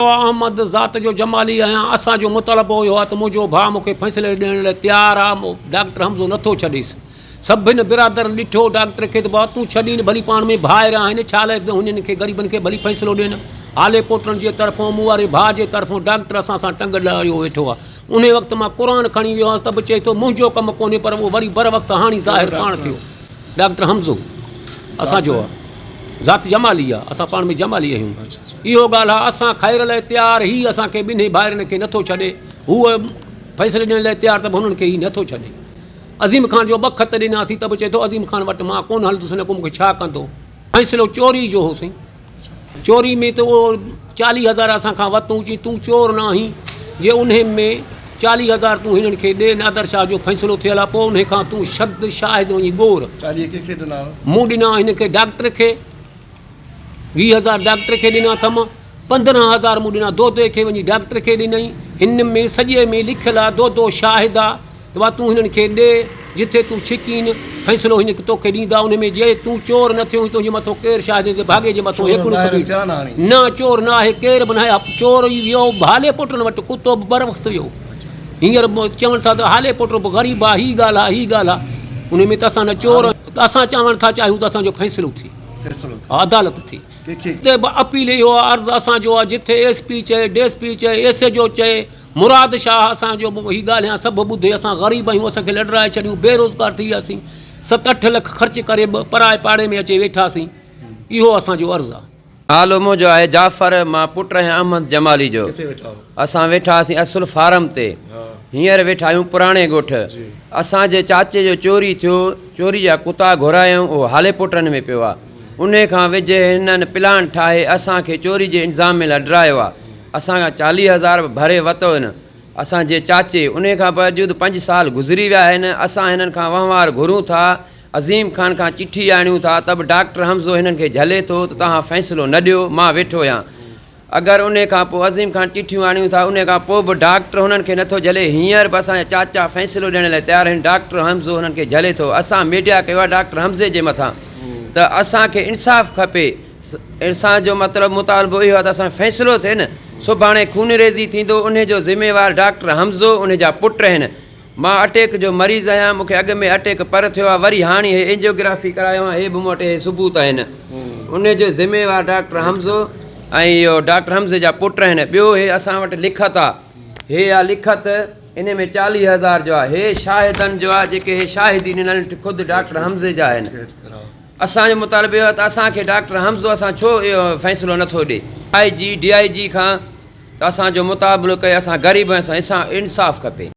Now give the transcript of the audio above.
احمد ذات جو جمالي آهيان، اسان جو مطالبو اهو آهي ته منهنجو ڀاء مون کي فيصلي ڏيڻ لاء تيار آهي، ڊاڪٽر حمزو نٿو ڇڏيس. سڀن برادرن ڏٺو ڊاڪٽر کي ته بابا تون ڇڏين ڀلي پاڻ ۾ ڀائر آهن ڇا لاء هنن کي غريبن کي ڀلي فيصلو ڏين. هالي پوٽن جي طرفون مون واري ڀاء جي طرفون ڊاڪٽر اسان سان ٽنگ لڙايو ويٺو آهي. انهي وقت مان قرآن کڻي ويو هئس ته به چئي ٿو منهنجو ڪم ڪونهي پر اهو وري بروقت هاڻي ظاهر پاڻ ٿيو. ڊاڪٽر حمزو اسان جو آ ذات جمالي آ اسان پاڻ ۾ جمالي آهيون اهو ڳالهه آ اسان خير لاء تيار هي اسان کي ٻنهي ڀائرن کي نٿو ڇڏي هو فيصلي ڏيڻ لاء تيار ته به هنن کي هي نٿو ڇڏي عظيم خان جو ٻه خط ڏناسين ته به چئي ٿو عظيم خان وٽ مان ڪونه هلندس نه ڪو مون کي ڇا ڪندو فيصلو چوري جو هو سائين چوري ۾ ته اهو چاليهه هزار اسان کان ورتون، چي تون چور نه آهين، جي انهي ۾ چاليهه هزار تون هنن کي ڏي، نادر شاهه جو فيصلو ٿيل آهي، پوء انهي کان تون شد شاهد وڃي ڳور. چاليهه ڪنهن کي ڏنا هئا؟ مون ڏنا هن کي ڊاڪٽر کي، 20 هزار ڊاڪٽر کي ڏنا اٿم، 15 هزار مون ڏنا دودي کي وڃي ڊاڪٽر کي ڏنائين، هن ۾ سڄي ۾ لکيل آهي دودو شاهد آ. ته اها تون هنن کي ڏي، جٿي تون ڇڪين، فيصلو هن توکي ڏيندا، ان ۾ جي تون چور نه ٿيو هئين، تنهنجي مٿو ڪير شاهد ٿيندو، ڀاڳي جي مٿو چور هيڪڙو ظاهر کٻير. ٿيا نه هاڻي. نه، چور نه آهي، ڪير به ناهي، چور ئي ويو هالي پوٽن وٽ، ڪتو به بروقت ويو. هينئر به چون ٿا ته هالي پوٽو به غريب آهي، هي ڳالهه آهي، هي ڳالهه آهي، ان ۾ ته اسان نه چور آهيون، ته اسان چوڻ ٿا چاهيون ته اسان جو فيصلو ٿئي، فيصلو ٿئي. عدالت ٿئي. ڪنهن کي؟ اتي به اپيل اهو عرض اسان جو آهي، جٿي ايس پي چئي، ڊي ايس پي چئي، ايس ايڇ او چئي، مراد شاهه اسان جو هي ڳالهيان سڀ ٻڌي اسان غريب آهيون اسان کي لڏرائي ڇڏيون بيروزگار ٿي وياسين ست اٺ لک خرچ ڪري به پرائي پاڙي ۾ اچي ويٺاسين اهو اسان جو عرض آ. نالو منهنجو آهي جعفر مان پٽ آهيان احمد جمالي جو ڪٿي ويٺا هو؟ اسان ويٺا هئاسين اصل فارم تي هينئر ويٺا آهيون پراڻي ڳوٺ اسان جي چاچي جو چوري ٿيو چوري جا ڪتا گهرايائون اهو هالي پوٽن ۾ پيو آ انهي کان وجهه هنن پلان ٺاهي اسان کي چوري جي انظام ۾ لڏرايو آ اسان کان 40 هزار به ڀري وتو هن اسان جي چاچي انهي کان باوجود پنج سال گذري ويا آهن اسان هنن کان وهنوار گهرون ٿا عظيم خان کان چٺي آڻيون ٿا ته به ڊاڪٽر حمزو هنن کي جهلي ٿو ته توهان فيصلو نه ڏيو مان ويٺو هيان اگر انهي کان پوء عظيم خان چٺيون آڻيون ٿا انهي کان پوء به ڊاڪٽر هنن کي نٿو جهلي هينئر به اسان جا چاچا فيصلو ڏيڻ لاء تيار آهن ڊاڪٽر حمزو هنن کي جهلي ٿو اسان ميڊيا ڪيو آهي ڊاڪٽر حمزي جي مٿان ته اسان کي انصاف کپي اسان جو مطلب مطالبو اهو آهي ته اسان جو فيصلو ٿئي نه سڀاڻي خونريزي ٿيندو انهي جو ذميوار ڊاڪٽر حمزو انهي جا پٽ آهن مان اٽيڪ جو مريض آهيان مونکي اڳ ۾ اٽيڪ پر ٿيو آهي وري هاڻي هي اينجيوگرافي ڪرايو آهي هي به مون وٽ اهي ثبوت آهن انهي جو ذميوار ڊاڪٽر حمزو ۽ اهو ڊاڪٽر حمزي جا پٽ آهن ٻيو هي اسان وٽ لکت آهي هي آهي لکت انهي ۾ 40 هزار جو آهي هي شاهدن جو آهي جيڪي هي شاهدي ڏنل خود ڊاڪٽر حمزي جا آهن اسان جو مطالبو اهو آهي ته اسان کي ڊاڪٽر حمزو اسان ڇو اهو فيصلو نٿو ڏي. آء جي ڊي I جي کان ته اسان جو مطالبو ڪئي اسان غريب آهيون اسان انصاف کپي.